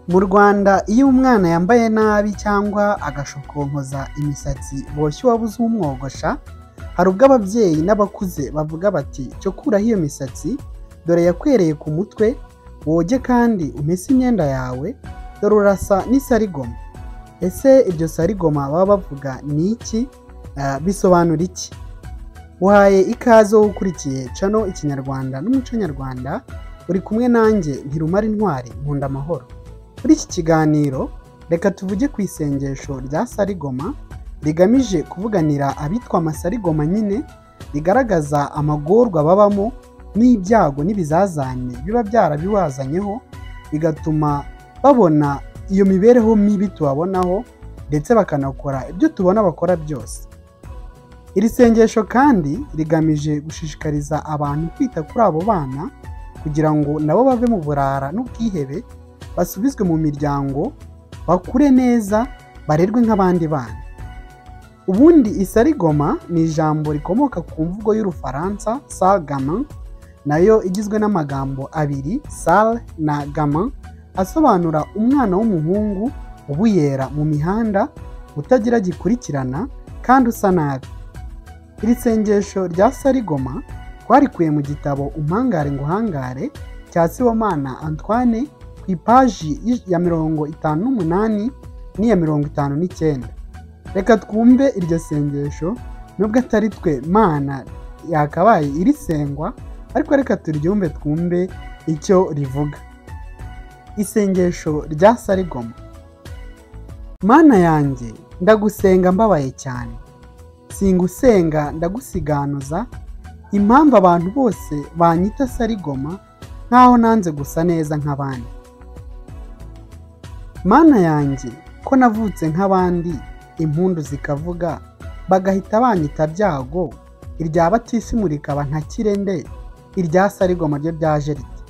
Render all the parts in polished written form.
Mu Rwanda iyo umwana yambaye nabi cyangwa agashokonkoza imisatsi boshye uwabuze umwogosha, hari ubwo ababyeyi n'abakuze bavuga bati cyo kuraho iyo misatsi dore yakwereye ku mutwe, woge kandi umese imyenda yawe, dore urasa n'isarigoma. Ese iryo sarigoma baba bavuga ni iki? Bisobanura iki? Uhaye ikaze wowe ukurikiye cano Ikinyarwanda n'umuco nyarwanda, uri kumwe nanjye Ntirumara Intwari nkunda amahoro. Muri iki kiganiro reka tuvuge ku isengesho rya Sarigoma rigamije kuvuganira abitwa amasarigoma nyine, rigaragaza amagorwa babamo n'ibyago n'ibizazane biba byarabibazanyeho, bigatuma babona iyo mibereho mibi tubabonaho ndetse bakanakora ibyo tubona bakora byose. Iri sengesho kandi rigamije gushishikariza abantu kwita kuri abo bana kugira ngo nabo bave mu burara n'ubwihebe, basubizwe mu miryango, bakure neza, barerwe nk'abandi bana. Ubundi isarigoma ni ijambo rikomoka ku mvugo y'Urufaransa sale gamin, nayo igizwe n'amagambo abiri sale na gamin, asobanura umwana w'umuhungu ubuyera mu mihanda, utagira gikurikirana kandi usa nabi. Iri sengesho rya Sarigoma twarikuye mu gitabo Umpangare Nguhangare cya Sibomana Antoine ku ipaji ya 58 n'iya 59. Reka twumve iryo sengesho, nubwo atari twe Mana yakabaye irisengwa, ariko reka turyumve twumve icyo rivuga. Isengesho rya Sarigoma. Mana yanjye ndagusenga mbabaye cyane, singusenga ndagusiganuza, impamvu abantu bose banyita Sarigoma nkaho nanze gusa neza nk'abandi. Mana yanjye ko navutse nk'abandi, impundu zikavuga bagahita banyita byago, irya batisimu rikaba ntakirende, irya Sarigoma ryo ryaje rite?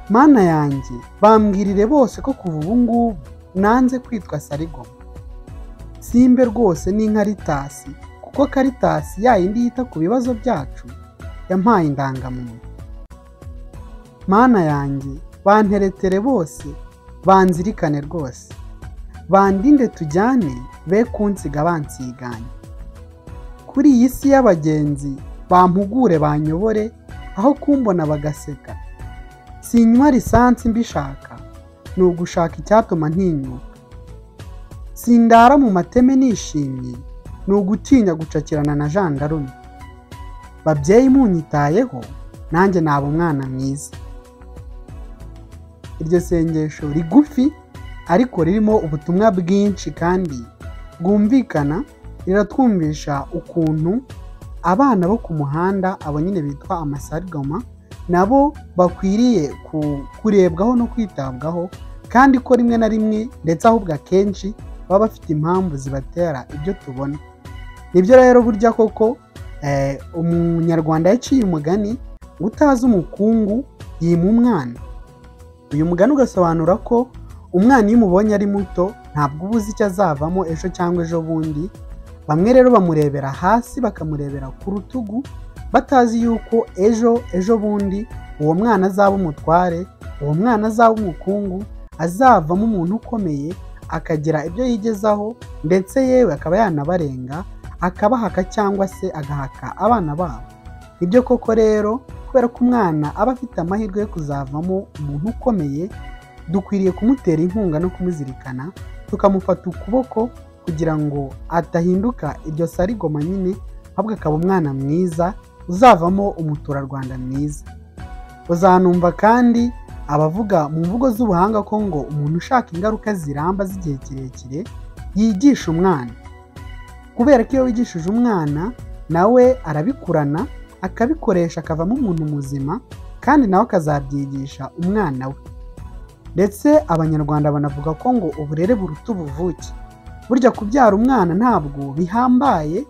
Mana yanjye bambwirire bose ko kuva ubu ngubu nanze kwitwa Sarigoma. Simbe rwose n'inkaritasi, kuko Karitasi ya yindi yita ku bibazo byacu yampaye indangamuntu. Mana yanjye banteretere bose, banzirikane rwose, bandinde tujyane, be kunsiga bansiganye. Kuri iyi si y'abagenzi bampugure banyobore, aho kumbona bagaseka. Sinywa lisansi mbishaka, ni ugushaka icyatuma ntinyuka. Sindara mu mateme nishimye, ni ugutinya gucakirana na jandarume. Babyeyi munyitayeho, nanjye naba umwana mwiza. Iryo sengesho rigufi ariko ririmo ubutumwa bwinshi kandi bwumvikana, riratwumvisha ukuntu abana bo ku muhanda, abo nyine bitwa amasarigoma, nabo bakwiriye kurebwaho no kwitabwaho, kandi ko rimwe na rimwe ndetse ahubwo akenshi baba bafite impamvu zibatera ibyo tubona. Nibyo rero burya koko umunyarwanda yaciye umugani ngo utazi umukungu yima umwana. Uyu mugani ugasobanura ko umwana iyo umubonye ari muto ntabwo uba uzi icyo azavamo ejo cyangwa ejo bundi. Bamwe rero bamurebera hasi bakamurebera ku rutugu, batazi yuko ejo ejo bundi uwo mwana azaba umutware, uwo mwana azaba umukungu, azavamo umuntu ukomeye, akagira ibyo yigezaho, ndetse yewe akaba yanabarenga, akabahaka cyangwa se agahaka abana babo. Nibyo koko rero, kubera ko umwana aba afite amahirwe yo kuzavamo umuntu ukomeye, dukwiriye kumutera inkunga no kumuzirikana, tukamufata ukuboko kugira ngo adahinduka iryo sarigoma nyine, ahubwo akaba umwana mwiza uzavamo umuturarwanda mwiza. Uzanumva kandi abavuga mu mvugo z'ubuhanga ko ngo umuntu ushaka ingaruka ziramba z'igihe kirekire yigisha umwana, kubera ko iyo wigishije umwana nawe arabikurana, akabikoresha akavamo umuntu muzima, kandi nawe akazabyigisha umwana we. Ndetse abanyarwanda banavuga ko ngo uburere buruta ubuvuke. Burya kubyara umwana ntabwo bihambaye,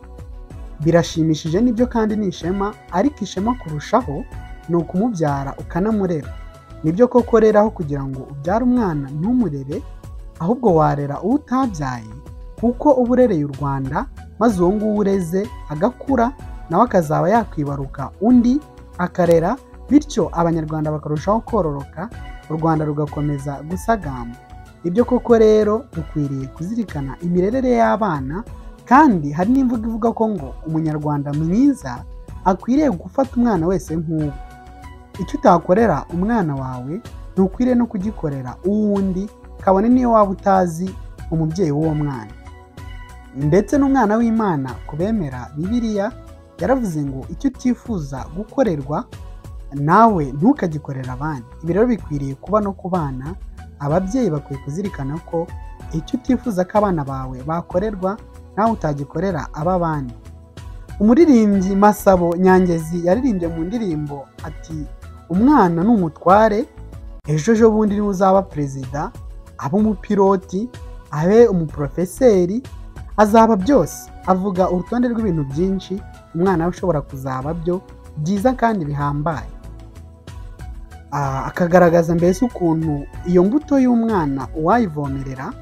birashimishije nibyo kandi ni ishema, ariko ishema kurushaho ni ukumubyara ukanamurera. Nibyo koko rero aho kugira ngo ubyare umwana ntumurere, ahubwo warera uwo utabyaye, kuko uba urereye u Rwanda, maze uwo nguwo ureze agakura nawe akazaba yakwibaruka undi akarera, bityo abanyarwanda bakarushaho kororoka, u Rwanda rugakomeza gusagamba. Ibyo koko rero dukwiriye kuzirikana imirerere y'abana, kandi hari n'imvugo ivuga ko ngo umunyarwanda mwiza akwiriye gufata umwana wese nk'uwe. Icyo utakorera umwana wawe ntukwiriye no kugikorera uwundi, kabone n'iyo waba utazi umubyeyi w'uwo mwana. Ndetse n'umwana w'Imana ku bemera Bibiliya yaravuze ngo icyo utifuza gukorerwa nawe ntukagikorera abandi. Ibi rero bikwiriye kuba no ku bana. Ababyeyi bakwiye kuzirikana ko icyo utifuza ko abana bawe bakorerwa nawe utagikorera ab'abandi. Umuririmbyi Masabo Nyangezi yaririmbye mu ndirimbo ati umwana ni umutware, ejo ejo bundi niwe uzaba perezida, abe umupiloti, abe umuprofeseri, azaba byose. Avuga urutonde rw'ibintu byinshi umwana we ushobora kuzaba byo byiza kandi bihambaye. Akagaragaza mbese ukuntu iyo mbuto y'umwana uwayivomerera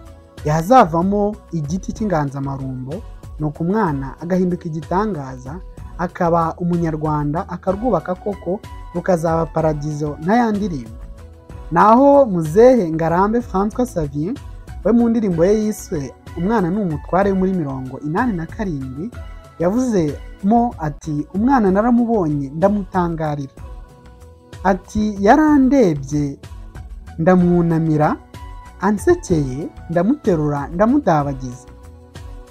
yazavamo igiti cy'inganzamarumbo, nuko umwana agahinduka igitangaza, akaba umunyarwanda, akarwubaka koko rukazaba paradizo nka ya ndirimbo. Naho muzehe Ngarambe François Xavier we mu ndirimbo ye yiswe umwana ni umutware muri 87 yavuzemo ati umwana naramubonye ndamutangarira, ati yarandebye ndamwunamira, ansekeye ndamuterura ndamudabagiza.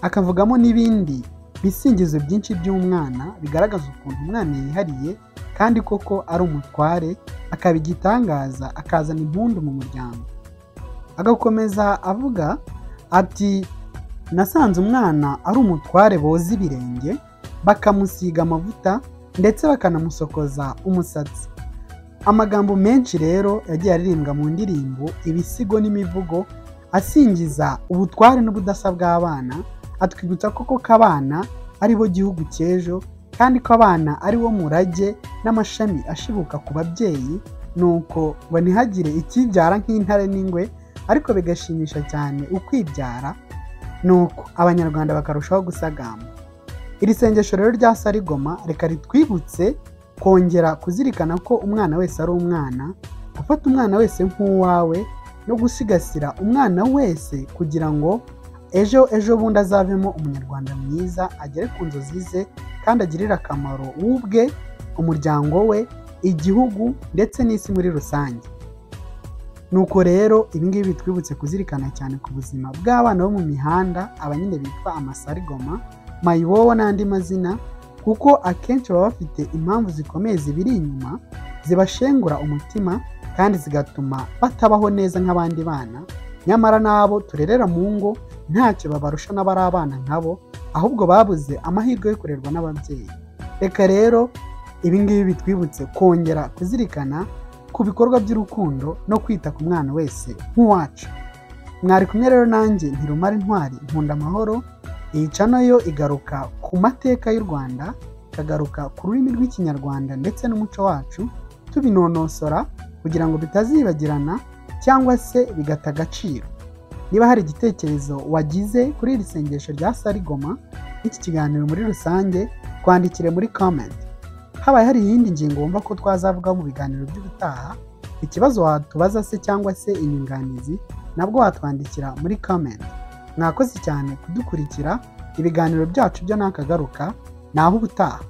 Akavugamo n'ibindi bisingizo byinshi by'umwana bigaragaza ukuntu umwana yihariye kandi koko ari umutware, akaba igitangaza, akazana impundu mu muryango. Agakomeza avuga ati nasanze umwana ari umutware boza ibirenge, bakamusiga amavuta ndetse bakanamusokoza umusatsi. Amagambo menshi rero yagiye aririmbwa mu ndirimbo, ibisigo n'imivugo asingiza ubutware n'ubudasa bw'abana, atwibutsa koko ko abana ari bo gihugu cy'ejo, kandi ko abana ari wo murage n'amashami ashibuka ku babyeyi, nuko ngo ntihagire ikibyara nk'intare n'ingwe, ariko bigashimisha cyane ukwibyara, nuko abanyarwanda bakarushaho gusagamba. Iri sengesho rero rya Sarigoma reka ritwibutse kongera kuzirikana ko umwana wese ari umwana, gufata umwana wese nk'uwawe no gusigasira umwana wese kugira ngo ejo ejo bundi azavemo umunyarwanda mwiza, agere ku nzozi ze kandi agirire akamaro we ubwe, umuryango we, igihugu ndetse n'isi muri rusange. Nuko rero ibi ngibi bitwibutse kuzirikana cyane ku buzima bw'abana bo mu mihanda, aba nyine bitwa amasarigoma, mayibobo n'andi mazina, kuko akenshi baba bafite impamvu zikomeye zibiri inyuma zibashengura umutima kandi zigatuma batabaho neza nk'abandi bana. Nyamara n'abo turerera mu ngo ntacyo babarusha n'abari abana nkabo, ahubwo babuze amahirwe yo kurerwa n'ababyeyi. Reka rero ibi ngibi bitwibutse kongera kuzirikana ku bikorwa by'urukundo no kwita ku mwana wese nk'uwacu. Mwari kumwe rero nanjye Ntirumara Intwari, nkunda amahoro. Iyi channel yo igaruka ku mateka y'u Rwanda, ikagaruka ku rurimi rw'Ikinyarwanda ndetse n'umuco wacu, tubinonosora kugira ngo bitazibagirana cyangwa se bigata agaciro. Niba hari igitekerezo wagize kuri iri sengesho rya Sarigoma n'iki kiganiro muri rusange, twandikire muri comment. Habaye hari iyindi ngingo wumva ko twazavugaho mu biganiro by'ubutaha, ikibazo watubaza se cyangwa se inyunganizi, nabwo watwandikira muri comment. Mwakoze cyane kudukurikira, ibiganiro byacu byo nakagaruka, naho ubutaha.